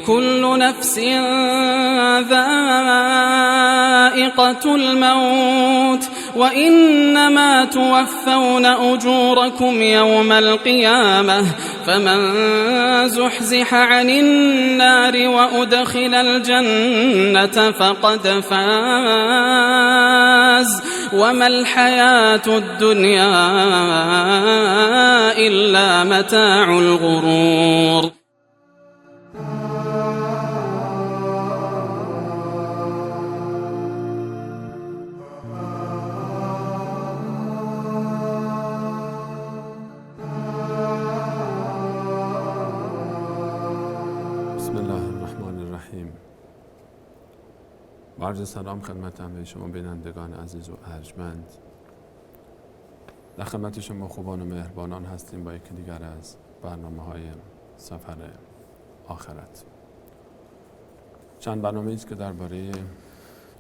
كل نفس ذائقة الموت وإنما توفون أجوركم يوم القيامة فمن زحزح عن النار وأدخل الجنة فقد فاز وما الحياة الدنيا إلا متاع الغرور. بسم الله الرحمن الرحیم. با عرض سلام خدمت همه شما بینندگان عزیز و ارجمند، در خدمت شما خوبان و مهربانان هستیم با یکی دیگر از برنامه‌های سفر آخرت. چند برنامه است که درباره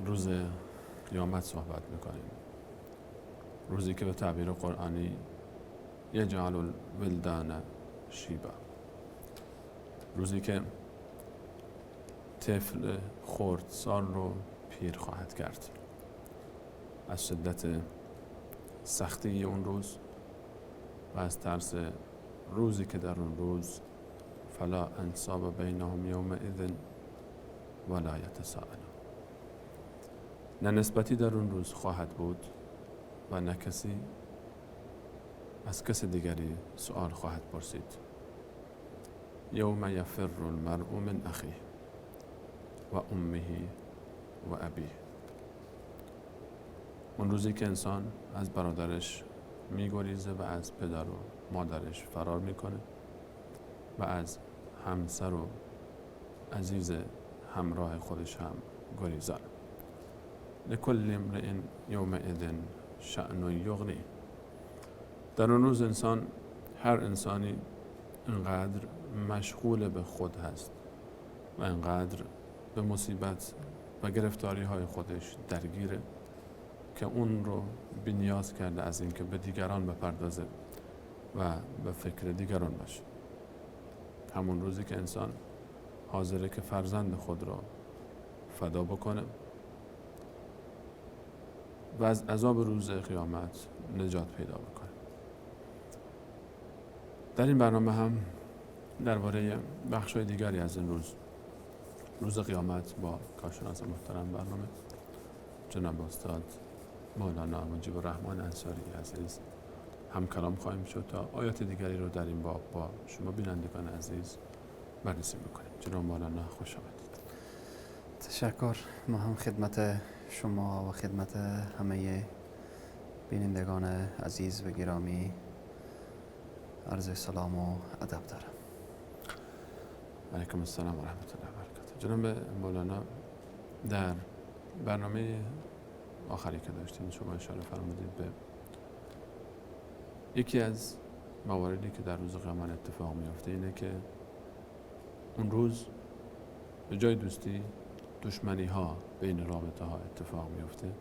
روز قیامت صحبت می‌کنیم، روزی که به تعبیر قرآنی یجعل الولدان شیبا، روزی که طفل خردسال رو پیر خواهد کرد. از شدت سختی اون روز و از ترس روزی که در اون روز فلا انصاب بینهم یومئذ ولا یتساءلون، نه نسبتی در اون روز خواهد بود و نه کسی از کس دیگری سؤال خواهد پرسید. یوم یفر المرء من اخیه و امه و ابیه، اون روزی که انسان از برادرش میگریزه و از پدر و مادرش فرار میکنه و از همسر و عزیز همراه خودش هم گریزان. لکل امرئ یومئذ شأن یغنی. در اون روز انسان، هر انسانی انقدر مشغول به خود هست و انقدر به مصیبت و گرفتاری های خودش درگیره که اون رو بی‌نیاز کرده از اینکه به دیگران بپردازه و به فکر دیگران باشه. همون روزی که انسان حاضره که فرزند خود رو فدا بکنه و از عذاب روز قیامت نجات پیدا بکنه. در این برنامه هم درباره بخش‌های دیگری از این روز، روز قیامت، با کارشناس محترم برنامه جناب استاد مولانا مجیب الرحمن انصاری عزیز هم کلام خواهیم شد تا آیات دیگری رو در این باب با شما بینندگان عزیز بررسی بکنیم. جناب مولانا خوش آمدید. تشکر. ما هم خدمت شما و خدمت همه بینندگان عزیز و گرامی عرض سلام و ادب دارم. علیکم السلام و رحمت الله و برکاته. جناب مولانا، در برنامه آخری که داشتیم شما اشاره فرمودید به یکی از مواردی که در روز قیامت اتفاق میفته، اینه که اون روز به جای دوستی دشمنی ها بین رابطه ها اتفاق میفته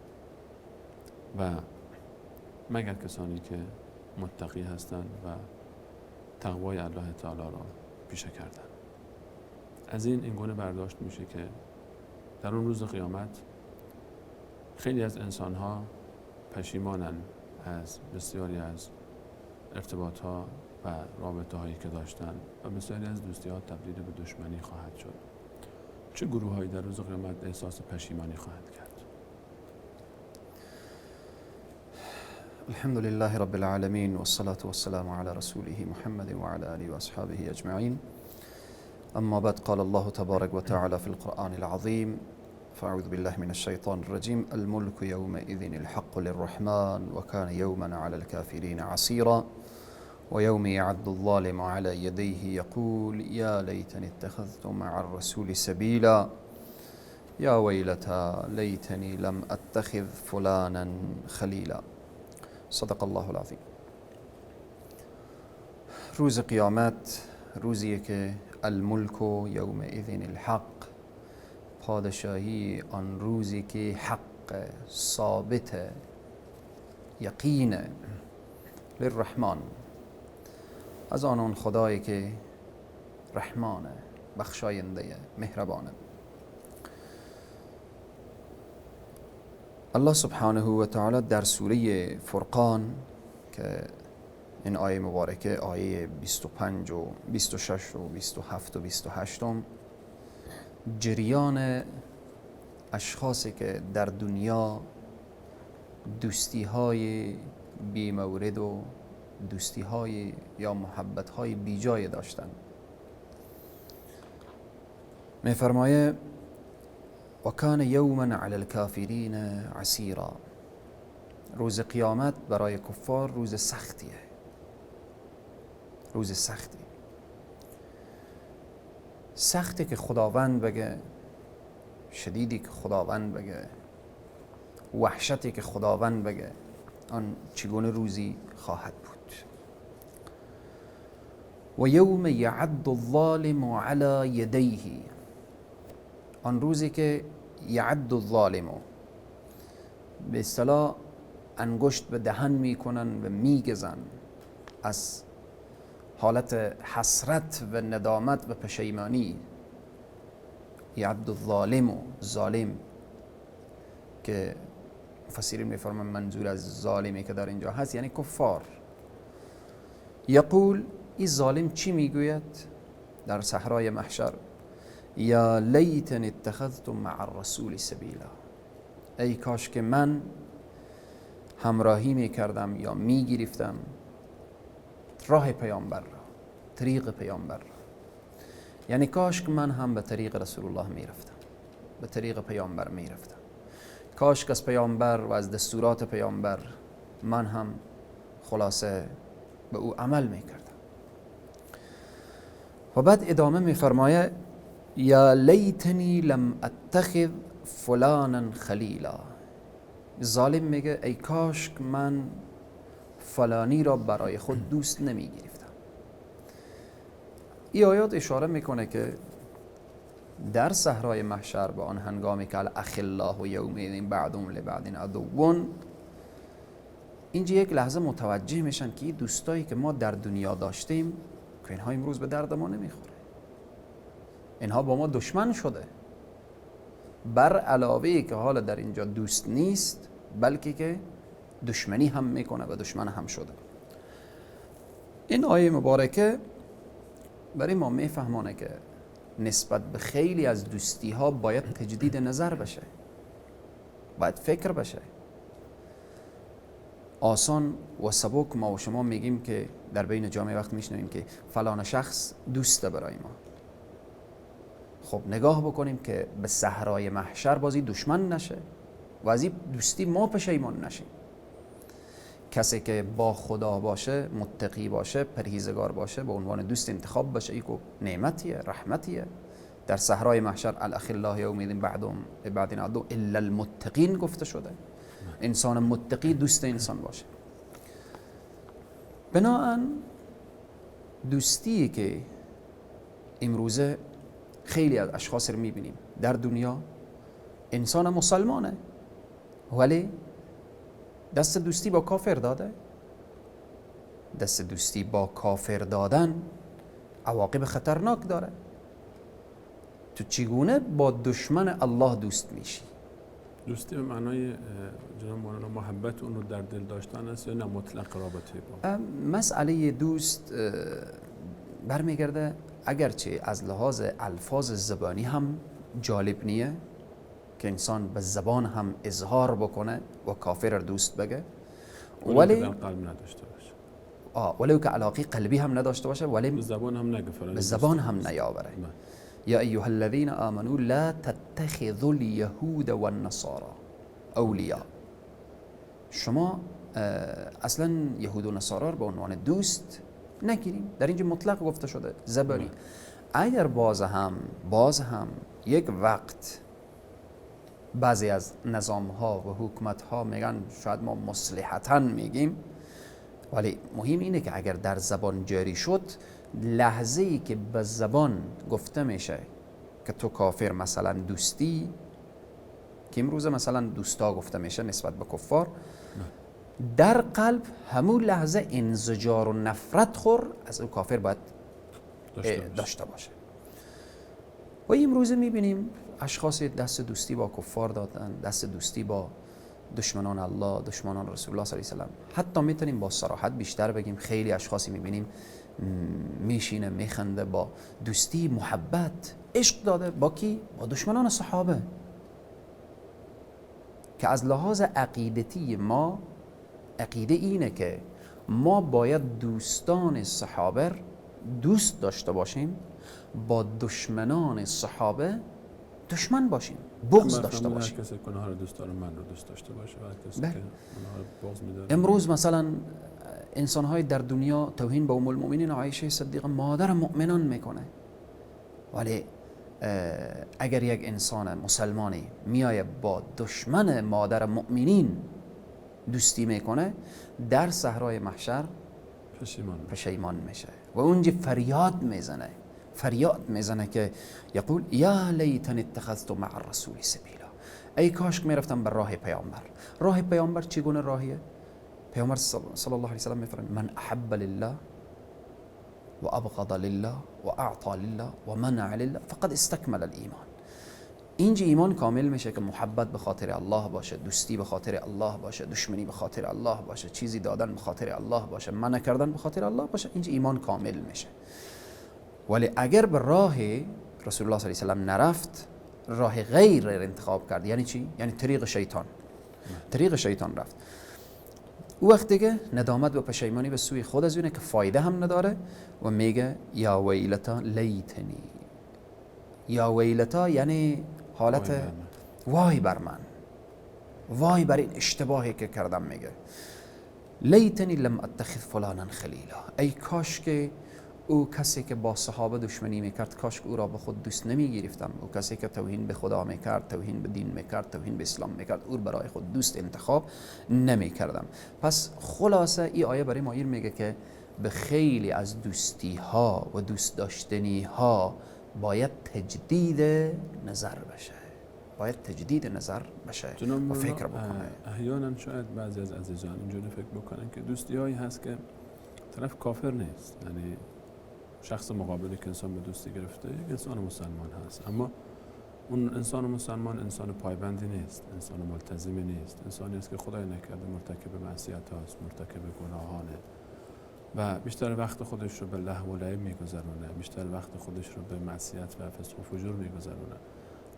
و مگر کسانی که متقی هستند و تقوای الله تعالی را پیشه کردن. از این گونه برداشت میشه که در اون روز قیامت خیلی از انسان‌ها پشیمانن از بسیاری از ارتباط‌ها و رابطه‌هایی که داشتن و بسیاری از دوستی‌ها تبدیل به دشمنی خواهد شد. چه گروه‌هایی در روز قیامت احساس پشیمانی خواهند کرد؟ الحمد لله رب العالمین والصلاة والسلام على رسوله محمد وعلى آله وأصحابه أجمعين. أما بعد، قال الله تبارك وتعالى في القرآن العظيم: فأعوذ بالله من الشيطان الرجيم، الملك يومئذ الحق للرحمن وكان يوما على الكافرين عسيرا ويوم يعض الظالم على يديه يقول يا ليتني اتخذت مع الرسول سبيلا يا ويلتى ليتني لم أتخذ فلانا خليلا. صدق الله العظیم. روز قیامت روزیه که الملک یومئذ الحق، پادشاهی آن روزی که حق ثابت یقین للرحمن، از آن خدایی که رحمانه، بخشاینده مهربانه. الله سبحانه و تعالی در سوره فرقان که این آیه مبارکه آیه 25 و 26 و 27 و 28 جریان اشخاصی که در دنیا دوستی های بی مورد و دوستی های یا محبت های بی جای داشتن، میفرمایه و کان یوما علی الکافرین عسیرا. روز قیامت برای کفار روز سختیه، روز سختی، سختی که خداوند بگه، شدیدی که خداوند بگه، وحشتی که خداوند بگه، آن چگونه روزی خواهد بود. و یوم یعض الظالم علی یدیه، آن روزی که یعض الظالم، به اصطلاح انگشت به دهن میکنن و میگزن از حالت حسرت و ندامت و پشیمانی. یعض الظالم، ظالم که مفسرین میفرمان منظور از ظالمی که در اینجا هست یعنی کفار. یقول، این ظالم چی میگوید در صحرای محشر؟ یا لیتنی اتخذت مع الرسول سبیلا، ای کاش که من همراهی میکردم یا میگرفتم راه پیامبر را، طریق پیامبر را، یعنی کاش که من هم به طریق رسول الله میرفتم، به طریق پیامبر میرفتم، کاش که از پیامبر و از دستورات پیامبر من هم خلاصه به او عمل میکردم. و بعد ادامه میفرمایه یا لیتنی لم اتخذ فلانا خلیلا. ظالم میگه ای کاش که من فلانی را برای خود دوست نمیگرفتم. این آیات اشاره میکنه که در صحرای محشر به آن هنگامی که الاخلاء یومئذ بعضهم لبعض عدو، اینجا یک لحظه متوجه میشن که این دوستایی که ما در دنیا داشتیم که اینها امروز به درد ما نمیخوره، اینها با ما دشمن شده، بر علاوه که حالا در اینجا دوست نیست بلکه که دشمنی هم میکنه و دشمن هم شده. این آیه مبارکه برای ما میفهمانه که نسبت به خیلی از دوستی ها باید تجدید نظر بشه، باید فکر بشه. آسان و سبک ما و شما میگیم که در بین جامعه وقت میشنویم که فلان شخص دوسته برای ما، خب نگاه بکنیم که به صحرای محشر بازی دشمن نشه و از این دوستی ما پشیمان نشیم. کسی که با خدا باشه، متقی باشه، پرهیزگار باشه، به عنوان دوست انتخاب باشه، ایکو نعمتیه، رحمتیه. در صحرای محشر الاخلاء یومئذ بعضهم لبعض عدو الا المتقین گفته شده. انسان متقی دوست انسان باشه. بناهن دوستی که امروزه خیلی از اشخاص رو میبینیم در دنیا، انسان مسلمانه ولی دست دوستی با کافر داده. دست دوستی با کافر دادن عواقب خطرناک داره. تو چگونه با دشمن الله دوست میشی؟ دوستی به معنای جناب مولانا محبت اون رو در دل داشتن است یا نه مطلق رابطه با؟ مسئله دوست برمیگرده، اگرچه از لحاظ الفاظ زبانی هم جالب نیه که انسان به زبان هم اظهار بکنه و کافر رو دوست بگه، ولی در قلب نداشته باشه، ولو که علاقه قلبی هم نداشته باشه، ولی به زبان هم نگه، به زبان هم نیاوره. یا ایها الذین آمنوا لا تتخذوا اليهود والنصارى اولیاء. شما اصلا یهود و نصارا رو به عنوان دوست نگیریم، در اینجا مطلق گفته شده زبانی. اگر باز هم یک وقت بعضی از نظام ها و حکومت ها میگن شاید ما مصلحتاً میگیم، ولی مهم اینه که اگر در زبان جاری شد، لحظه ای که به زبان گفته میشه که تو کافر مثلا دوستی، که امروز مثلا دوستا گفته میشه نسبت به کفار، در قلب همون لحظه انزجار و نفرت خور از او کافر باید داشته باشه. و امروز میبینیم اشخاص دست دوستی با کفار دادن، دست دوستی با دشمنان الله، دشمنان رسول الله صلی الله علیه و سلم. حتی میتونیم با صراحت بیشتر بگیم خیلی اشخاصی میبینیم میشینه میخنده با دوستی، محبت، عشق داده با کی؟ با دشمنان صحابه، که از لحاظ عقیدتی ما، عقیده اینه که ما باید دوستان صحابه دوست داشته باشیم، با دشمنان صحابه دشمن باشیم، بغض داشته باشیم. کسی که اونها رو دوست داره من رو دوست داشته باشه و کسی که اونها رو بغض می‌داره. امروز مثلا انسان‌های در دنیا توهین به ام المؤمنین عایشه صدیقه مادر مؤمنان میکنه، ولی اگر یک انسان مسلمانی میایه با دشمن مادر مؤمنین دوستی میکنه، در صحرای محشر پشیمان میشه و اونجا فریاد میزنه، فریاد میزنه که یقول یا لیتنی اتخذت مع الرسول سبیلا، ای کاش میرفتم بر راه پیامبر. راه پیامبر چگونه راهیه؟ پیامبر صلی الله علیه و سلم میفرماید من احب لله و ابغض لله و اعطى لله و منع لله فقد استکمل الایمان. اینجا ایمان کامل میشه که محبت به خاطر الله باشه، دوستی به خاطر الله باشه، دشمنی به خاطر الله باشه، چیزی دادن به خاطر الله باشه، منع کردن به خاطر الله باشه، اینجا ایمان کامل میشه. ولی اگر به راه رسول الله صلی الله علیه و سلم نرفت، راه غیر انتخاب کرد، یعنی چی؟ یعنی طریق شیطان، طریق شیطان رفت، او وقت دیگه ندامت و پشیمانی به سوی خود از اونه که فایده هم نداره و میگه یا ویلتا لیتنی. یا ویلتا یعنی حالت وای بر من، وای بر این اشتباهی که کردم. میگه لیتنی لم اتخذ فلانا خلیلا، ای کاش که او کسی که با صحابه دشمنی میکرد، کاش او را به خود دوست نمیگرفتم. او کسی که توهین به خدا میکرد، توهین به دین میکرد، توهین به اسلام میکرد، او برای خود دوست انتخاب نمیکردم. پس خلاصه این آیه برای ما این میگه که به خیلی از دوستی ها و دوست داشتنی ها باید تجدید نظر بشه، باید تجدید نظر بشه و فکر بکنه. احیانا شاید بعضی از عزیزان اینجوری فکر بکنن که دوستی هایی هست که طرف کافر نیست، یعنی شخص مقابلی که انسان به دوستی گرفته یک انسان مسلمان هست، اما اون انسان مسلمان انسان پایبندی نیست، انسان ملتزمی نیست، انسانی است که خدای نکرده مرتکب معصیت هاست، مرتکب گناهانه و بیشتر وقت خودش رو به لهو و لعب میگذرونه، بیشتر وقت خودش رو به معصیت و فسق و فجور میگذرونه.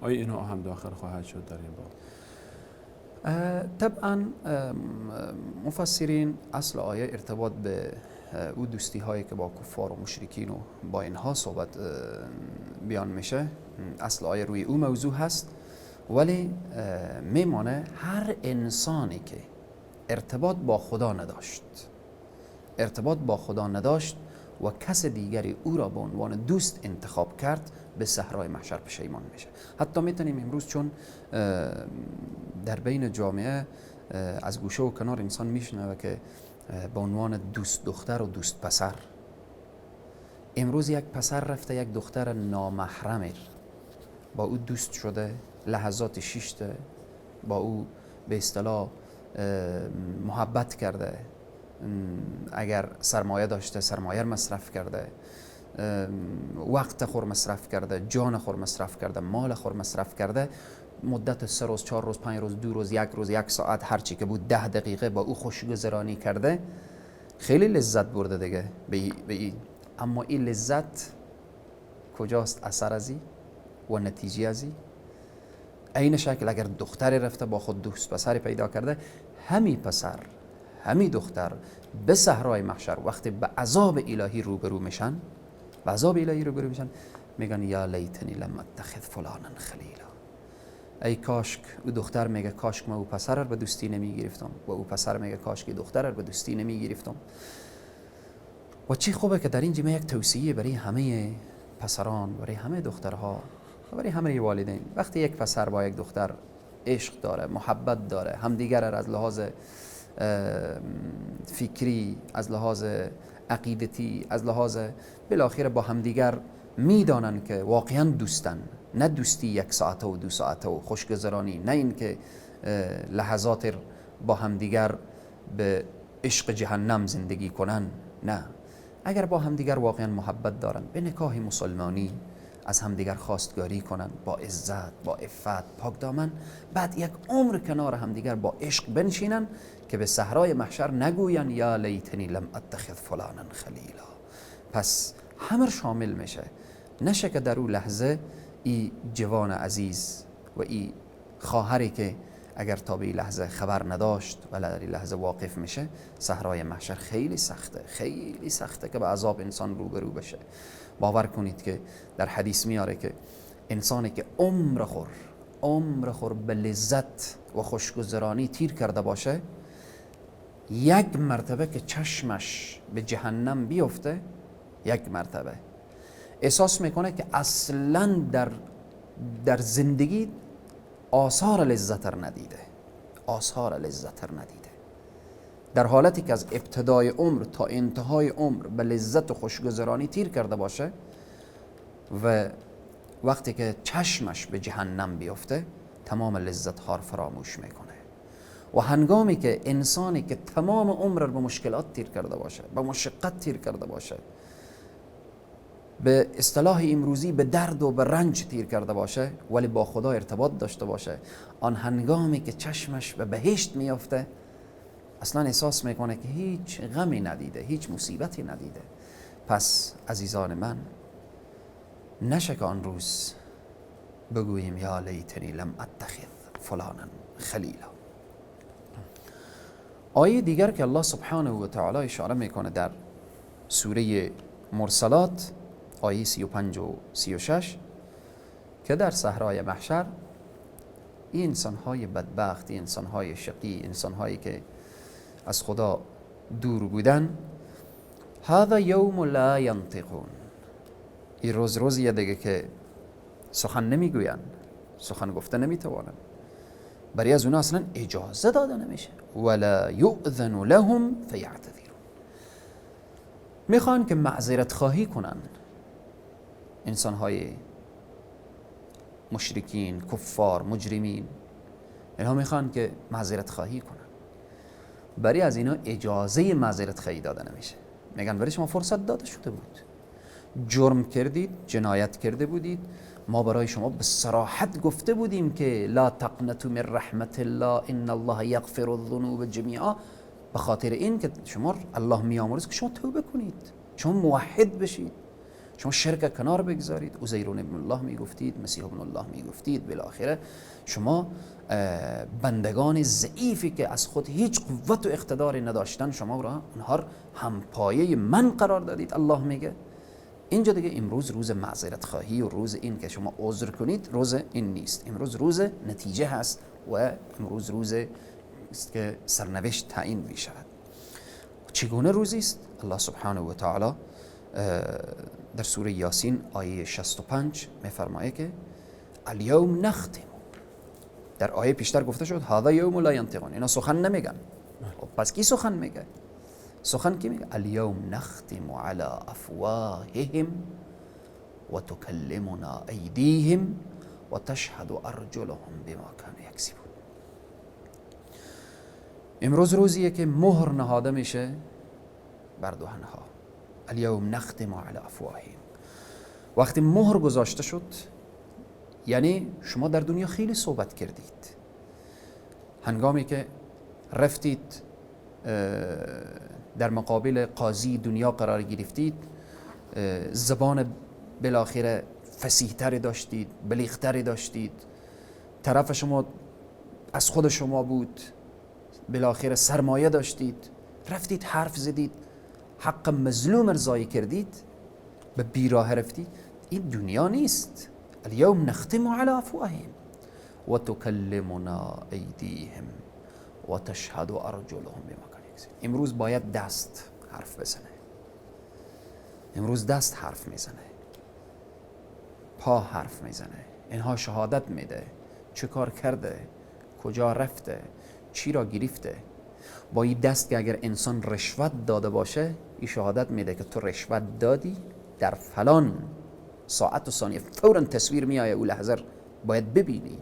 آیا اینها هم داخل خواهد شد در این باب؟ طبعا مفسرین اصل آیه ارتباط به او دوستی هایی که با کفار و مشرکین و با اینها صحبت بیان میشه، اصل آیه روی او موضوع هست، ولی میمانه هر انسانی که ارتباط با خدا نداشت، ارتباط با خدا نداشت و کس دیگری او را به عنوان دوست انتخاب کرد، به صحرای محشر پشیمان میشه. حتی میتونیم امروز چون در بین جامعه از گوشه و کنار انسان میشنوه که به عنوان دوست دختر و دوست پسر، امروز یک پسر رفته یک دختر نامحرم با او دوست شده، لحظات شیشته با او به اصطلاح محبت کرده، اگر سرمایه داشته سرمایه مصرف کرده، وقت خور مصرف کرده، جان خور مصرف کرده، مال خور مصرف کرده، مدت 3 روز، 4 روز، 5 روز، 2 روز، 1 روز، 1 ساعت، هر چی که بود 10 دقیقه با او خوشگذرانی کرده، خیلی لذت برده دیگه به این. اما این لذت کجاست؟ اثر ازی و نتیجه ازی؟ عین شکل اگر دختری رفته با خود دوست پسری پیدا کرده، همی پسر همی دختر به صحرای محشر وقتی به عذاب الهی روبرو میشن، به عذاب الهی روبرو میشن، میگن یا لیتنی لم اتخذ فلانا خلیلا، ای کاشک. او دختر میگه کاشک من او پسر رو به دوستی نمیگرفتم، و او پسر میگه کاشک دختر رو به دوستی نمیگرفتم. و چی خوبه که در اینجا یک توصیه برای همه پسران، برای همه دخترها و برای همه والدین. وقتی یک پسر با یک دختر عشق داره، محبت داره، همدیگر را از لحاظ فکری، از لحاظ عقیدتی، از لحاظ بالاخره با همدیگر میدانن که واقعا دوستن، نه دوستی 1 ساعته و 2 ساعته و خوشگذرانی، نه اینکه لحظات با همدیگر به عشق جهنم زندگی کنن، نه. اگر با همدیگر واقعا محبت دارن، به نکاح مسلمانی از همدیگر خواستگاری کنن با عزت، با عفت، پاک دامن، بعد یک عمر کنار همدیگر با عشق بنشینن که به صحرای محشر نگوین یا لیتنی لم اتخذ فلانا خلیلا. پس همه شامل میشه. نشه که در اون لحظه ای جوان عزیز و ای خواهری که اگر تا به این لحظه خبر نداشت ولی در این لحظه واقف میشه، صحرای محشر خیلی سخته، خیلی سخته که به عذاب انسان روبرو بشه. باور کنید که در حدیث میاره که انسانی که عمر خور به لذت و خوشگذرانی تیر کرده باشه، یک مرتبه که چشمش به جهنم بیفته، یک مرتبه احساس میکنه که اصلا در زندگی آثار لذت ندیده، آثار لذت ندیده. در حالتی که از ابتدای عمر تا انتهای عمر به لذت و خوشگذرانی تیر کرده باشه و وقتی که چشمش به جهنم بیفته تمام لذت ها رو فراموش میکنه. و هنگامی که انسانی که تمام عمر رو به مشکلات تیر کرده باشه، به مشقت تیر کرده باشه، به اصطلاح امروزی به درد و به رنج تیر کرده باشه، ولی با خدا ارتباط داشته باشه، آن هنگامی که چشمش به بهشت میافته اصلا احساس میکنه که هیچ غمی ندیده، هیچ مصیبتی ندیده. پس عزیزان من، نشه که آن روز بگوییم یا لیتنی لم اتخذ فلانا خلیلا. آیه دیگر که الله سبحانه و تعالی اشاره میکنه در سوره مرسلات آیه 35 و 36 که در صحرای محشر این انسانهای بدبخت، این انسانهای شقی، انسانهایی که از خدا دور بودن، هذا یوم لا ینطقون، این روز روزیه دیگه که سخن نمیگوین، سخن گفته نمیتوانن، برای از اونا اصلا اجازه داده نمیشه، ولا یؤذن لهم فیعتذرون. میخوان که معذرت خواهی کنن انسانهای مشرکین، کفار، مجرمین، اینها میخوان که معذرت خواهی کنن، برای از اینا اجازه معذرت خواهی داده نمیشه. میگن برای شما فرصت داده شده بود، جرم کردید، جنایت کرده بودید، ما برای شما به صراحت گفته بودیم که لا تقنطوا من رحمت الله ان الله یغفر الذنوب جمیعا، به خاطر این که شما الله میامرز که شما توبه کنید، شما موحد بشید، شما شرک کنار بگذارید، عزیر ابن الله میگفتید، مسیح ابن الله میگفتید، بالاخره شما بندگان ضعیفی که از خود هیچ قوت و اقتداری نداشتن، شما را اونها همپایه من قرار دادید. الله میگه اینجا دیگه امروز روز معذرت خواهی و روز این که شما عذر کنید روز این نیست، امروز روز نتیجه هست و امروز روز است که سرنوشت تعیین می شود. چگونه روزی است؟ الله سبحانه و تعالی در سوره یاسین آیه 65 میفرمایه که الیوم نختم. در آیه پیشتر گفته شد هذا یوم لا ینطقون، اینا سخن نمیگن. پس کی سخن میگه؟ سخن کی میگه؟ الیوم نختم علی افواههم و تکلمنا ایدیهم و تشهد ارجلهم بما كانوا یکسبون. امروز روزیه که مهر نهاده میشه بر دهنها. الیوم نختم علی افواههم. وقتی مهر گذاشته شد یعنی شما در دنیا خیلی صحبت کردید، هنگامی که رفتید در مقابل قاضی دنیا قرار گرفتید، زبان بالاخره فصیح‌تری داشتید، بلیغ‌تری داشتید، طرف شما از خود شما بود، بالاخره سرمایه داشتید، رفتید حرف زدید، حق مظلوم ارضایی کردید، به بیراه رفتید. این دنیا نیست. الیوم نختم علی افواههم و تکلمنا ایدیهم و تشهد ارجلهم بما كانوا یکسبون. امروز باید دست حرف بزنه، امروز دست حرف میزنه، پا حرف میزنه، اینها شهادت میده چه کار کرده، کجا رفته، چی را گرفته. با این دست که اگر انسان رشوت داده باشه، این شهادت میده که تو رشوت دادی در فلان ساعت و ثانیه، فوراً تصویر میآید، او لحظه باید ببینی،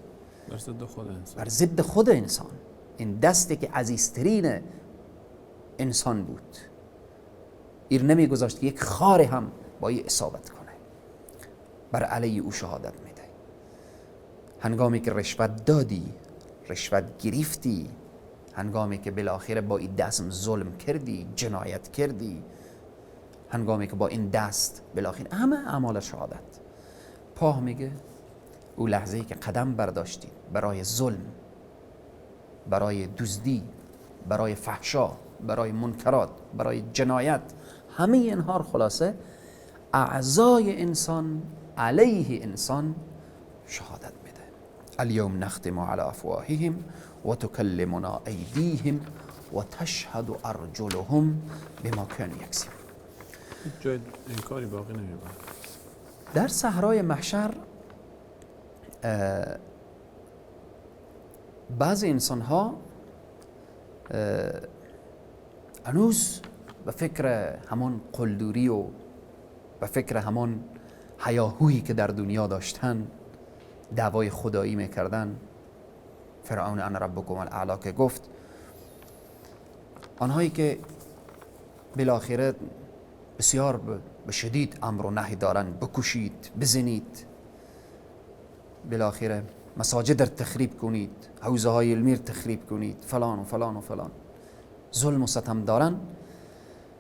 بر ضد خود انسان، بر ضد خود انسان. این دستی که عزیزترین انسان بود، ایر نمیگذاشت که یک خار هم با این اصابت کنه. بر علیه او شهادت میده. هنگامی که رشوت دادی، رشوت گرفتی، هنگامی که بالاخره با این دست ظلم کردی، جنایت کردی، هنگامی که با این دست بالاخره همه اعمال شهادت. پاه میگه او لحظه‌ای که قدم برداشتی برای ظلم، برای دزدی، برای فحشا، برای منکرات، برای جنایت، همه اینها خلاصه اعضای انسان علیه انسان شهادت میده. الیوم نختم علی افواههم و تکلمنا ایدیهم و تشهد ارجلهم بما كانوا یکسبون. جای انکاری باقی نمیمونه. در صحرای محشر بعضی انسان ها هنوز به فکر همان قلدری و به فکر همان هیاهویی که در دنیا داشتن، دعوای خدایی میکردن. فرعون انا ربکم الاعلی که گفت، آنهایی که بالاخره بسیار به شدید امر و نهی دارن، بکشید، بزنید، بالاخره مساجد را تخریب کنید، حوزه های علمی را تخریب کنید، فلان و فلان و فلان، ظلم و ستم دارن.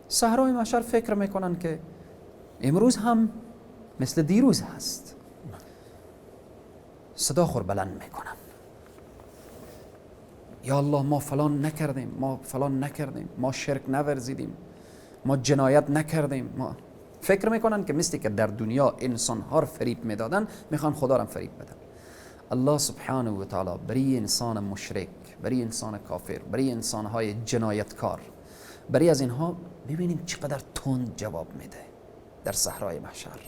صحرای محشر فکر میکنن که امروز هم مثل دیروز هست، صدا خور بلند میکنن، یا الله ما فلان نکردیم، ما فلان نکردیم، ما شرک نورزیدیم، ما جنایت نکردیم. ما فکر میکنن که مثل که در دنیا انسان ها رو فریب میدادن، میخوان خدا رو فریب بدن. الله سبحانه و تعالی برای انسان مشرک، برای انسان کافر، برای انسان های جنایتکار، برای از اینها ببینیم چقدر تند جواب میده در صحرای محشر.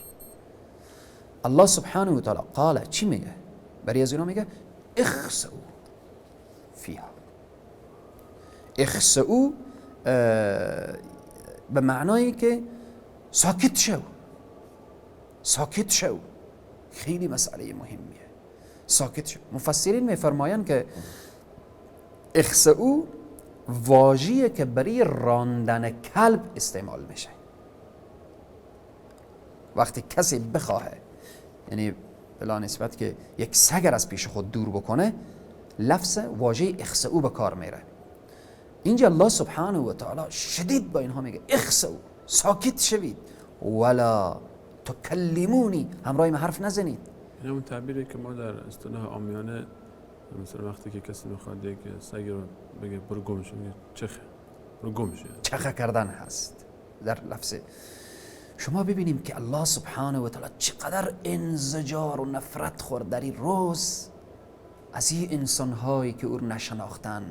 الله سبحانه و تعالی قال چی میگه؟ برای از اینها میگه اخسئوا فیها. اخسئوا به معنایی که ساکت شو، ساکت شو. خیلی مسئله مهمیه، ساکت شو. مفسرین میفرمایند که اخسئوا واژه‌ای که برای راندن کلب استعمال میشه. وقتی کسی بخواهه، یعنی بلا نسبت که یک سگ از پیش خود دور بکنه، لفظ واژه اخسئوا به کار میره. اینجا الله سبحانه و تعالی شدید با اینها میگه اخسئوا، ساکت شوید، ولا تکلمونی، همراه من حرف نزنید. این اون تعبیری که ما در اصطلاح عامیانه مثلا وقتی که کسی میخواد یک سگ رو بگه برو گم شو، میگه چخه، برو گم شو، چخه کردن هست در لفظ. شما ببینیم که الله سبحانه و تعالی چقدر انزجار و نفرت خورد در این روز از این انسانهایی که او رو نشناختن،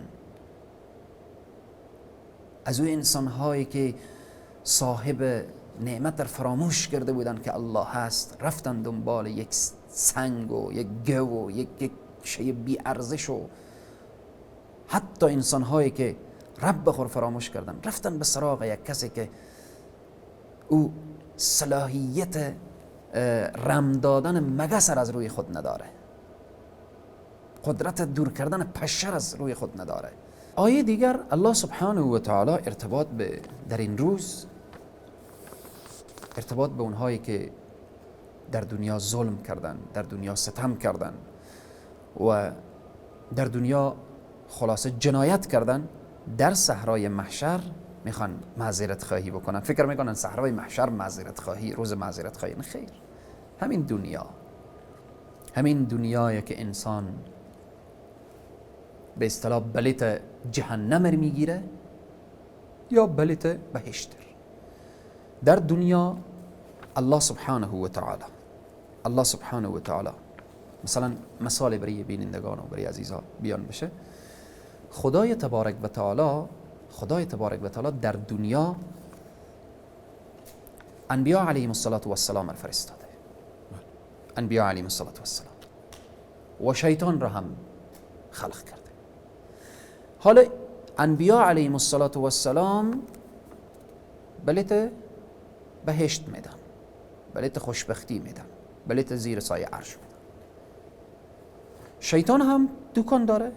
از او انسانهایی که صاحب نعمت در فراموش کرده بودن که الله هست، رفتن دنبال یک سنگ و یک گو و یک شی بی ارزش و حتی انسانهایی که رب خود فراموش کردن، رفتن به سراغ یک کسی که او صلاحیت رم دادن مگس از روی خود نداره، قدرت دور کردن پشر از روی خود نداره. آیه دیگر الله سبحانه و تعالی ارتباط به در این روز، ارتباط به اونهایی که در دنیا ظلم کردن، در دنیا ستم کردن و در دنیا خلاصه جنایت کردن، در صحرای محشر میخوان معذرت خواهی بکنن. فکر میکنن صحرای محشر معذرت خواهی، روز معذرت خواهی. نه خیر، همین دنیا، همین دنیایی که انسان به اصطلاح بلیت جهنم میگیره یا بلیت بهشت. در دنیا الله سبحانه و تعالی، الله سبحانه و تعالی مثلا مثال برای بینندگان و برای عزیزا بیان بشه، خدای تبارک و تعالی، خدای تبارک و تعالی در دنیا انبیا علیهم الصلاة والسلام فرستاده، انبیا علیهم الصلاة والسلام، و شیطان را هم خلق کرده. حالا انبیا علیهم الصلاة والسلام بلیت بهشت میدن، بلیت خوشبختی میدن، بلیت زیر سایه عرش میدن. شیطان هم دکان داره،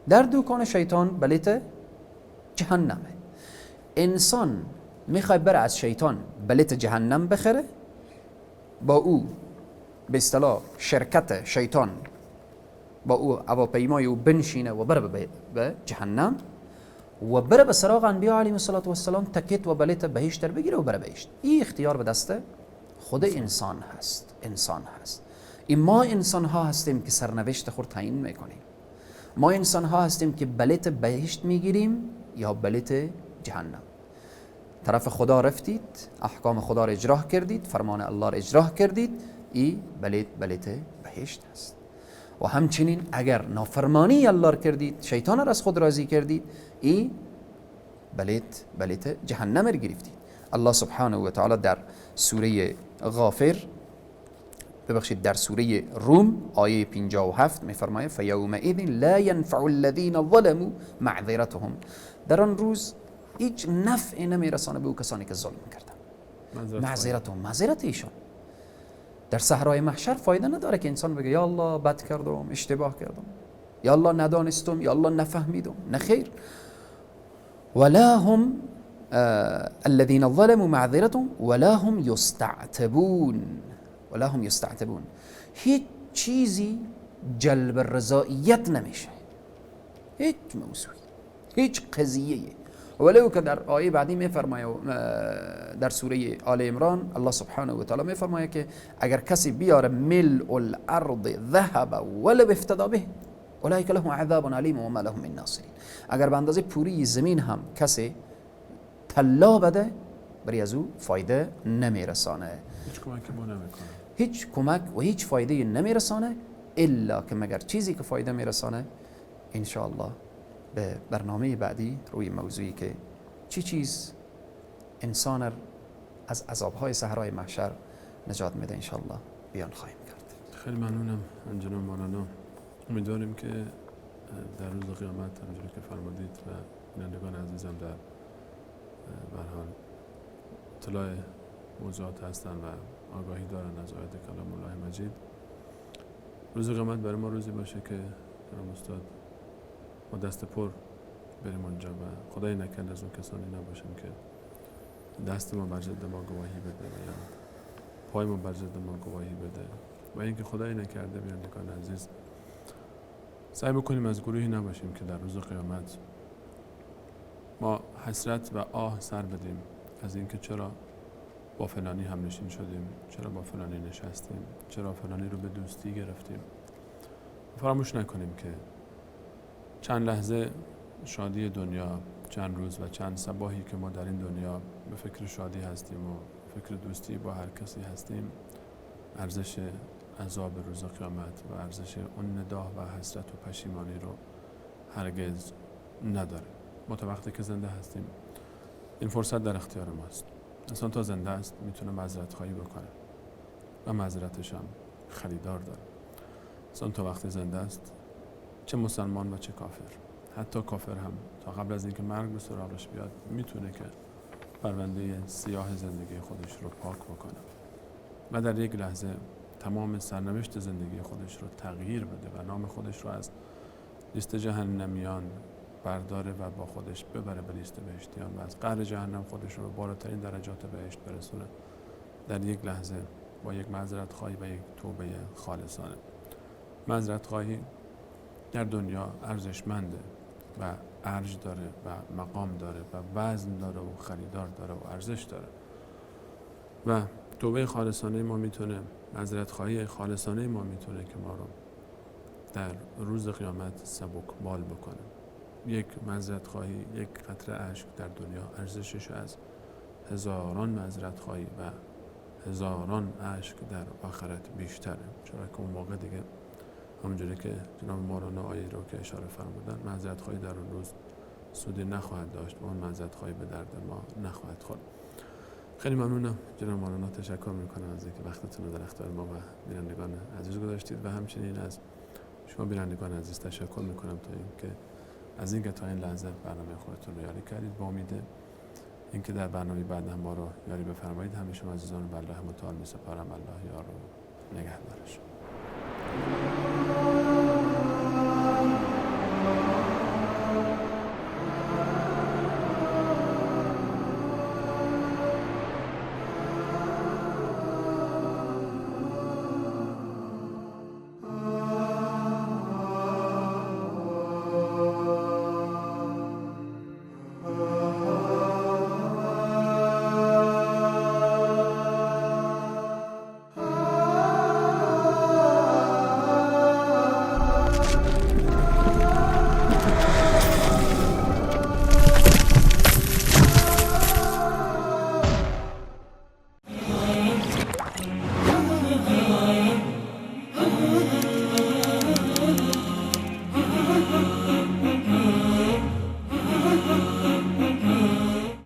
در دکان شیطان بلیت جهنمه. انسان میخواد بره از شیطان بلیت جهنم بخره با او به اصطلاح شرکت شیطان با او هواپیمای او بنشینه و بره به جهنم و بره به سراغ انبیا علیهم الصلاة والسلام تکت و بلیت بهشت در بگیره و بره بهشت. این اختیار به دست خود انسان هست، انسان هست. این ما انسان ها هستیم که سرنوشت خود تعیین میکنیم. ما انسان ها هستیم که بلیت بهشت میگیریم یا بلیت جهنم. طرف خدا رفتید، احکام خدا را اجرا کردید، فرمان الله را اجرا کردید، این بلیت بهشت است. و همچنین اگر نافرمانی الله را کردید، شیطان را از خود راضی کردید، این بلیت جهنم را گرفتید. الله سبحانه و تعالی در سوره غافر، ببخشید در سوره روم آیه 57 میفرمایه فیومئذ لا ینفع الذین ظلموا معذرتهم. در آن روز هیچ نفعی نمیرسانه به او کسانی که ظلم کردن. معذرتهم، معذرت ایشان در صحرای محشر فایده نداره که انسان بگه یا الله بد کردم، اشتباه کردم، یا الله ندانستم، یا الله نفهمیدم. نه خیر. ولا هم الذين ظلموا معذرتهم ولا هم يستعتبون. ولا هم يستعتبون. هیچ چیزی جلب رضاییت نمیشه، هیچ موضوعی، هیچ قضیه. ولو که در آیه بعدی میفرمایه در سوره آل عمران الله سبحانه و تعالی میفرمایه که اگر کسی بیاره ملء الارض ذهب ولو افتدا به اولئک لهم عذاب علیم و ما لهم من ناصرین. اگر به اندازه پوری زمین هم کسی طلا بده، برای از او فایده نمیرسانه، هیچ کمکی ما نمیکنه، هیچ کمک و هیچ فایده نمیرسانه، الا که مگر چیزی که فایده میرسانه. انشاءالله به برنامه بعدی روی موضوعی که چی چیز انسان از عذابهای صحرای محشر نجات میده انشاءالله بیان خواهیم کرد. خیلی ممنونم جناب مولانا. امیدواریم که در روز قیامت همونجوری که فرمودید و بینندگان عزیزم در به هر حال اطلاع موضوعات هستن و آگاهی دارن از آیات کلام الله مجید، روز قیامت برای ما روزی باشه که جناب استاد ما دست پر بریم اونجا و خدای نکرد از اون کسانی نباشیم که دست ما بر ضد ما گواهی بده و یا پای ما بر ضد ما گواهی بده و اینکه خدای نکرده بینندگان عزیز سعی بکنیم از گروهی نباشیم که در روز قیامت ما حسرت و آه سر بدیم از اینکه چرا با فلانی هم نشین شدیم، چرا با فلانی نشستیم، چرا فلانی رو به دوستی گرفتیم. فراموش نکنیم که چند لحظه شادی دنیا، چند روز و چند صباحی که ما در این دنیا به فکر شادی هستیم و فکر دوستی با هر کسی هستیم، ارزش عذاب روز قیامت و ارزش اون ندا و حسرت و پشیمانی رو هرگز نداره. ما تا وقتی که زنده هستیم این فرصت در اختیار ماست. انسان تا زنده است میتونه معذرت خواهی بکنه و معذرتش هم خریدار داره. انسان تا وقتی زنده است، چه مسلمان و چه کافر، حتی کافر هم تا قبل از اینکه مرگ به سراغش بیاد میتونه که پرونده سیاه زندگی خودش رو پاک بکنه و در یک لحظه تمام سرنوشت زندگی خودش رو تغییر بده و نام خودش رو از لیست جهنمیان برداره و با خودش ببره به لیست بهشتیان و از قعر جهنم خودش رو به بالاترین درجات بهشت برسونه، در یک لحظه با یک معذرت خواهی و یک توبه خالصانه. معذرت خواهی در دنیا ارزشمنده و ارج داره و مقام داره و وزن داره و خریدار داره و ارزش داره و توبه خالصانه ما میتونه، معذرت خواهی خالصانه ما میتونه که ما رو در روز قیامت سبک بال بکنه. یک معذرت خواهی، یک قطره اشک در دنیا ارزشش از هزاران معذرت خواهی و هزاران اشک در آخرت بیشتره، چرا که اون موقع دیگه همونجوری که جناب مولانا آیه رو که اشاره فرمودن، معذرت خواهی در اون روز سودی نخواهد داشت و اون معذرت خواهی به درد ما نخواهد خورد. خیلی ممنونم جناب مولانا، تشکر میکنم از اینکه وقتتون رو در اختیار ما و بینندگان عزیز گذاشتید و همچنین از شما بینندگان عزیز تشکر میکنم تا اینکه از اینکه تا این لحظه برنامه خودتون رو یاری کردید. با امید اینکه در برنامه بعد هم ما رو یاری بفرمایید، همه شما عزیزان رو به الله متعال میسپارم. الله یار و نگهدارشون.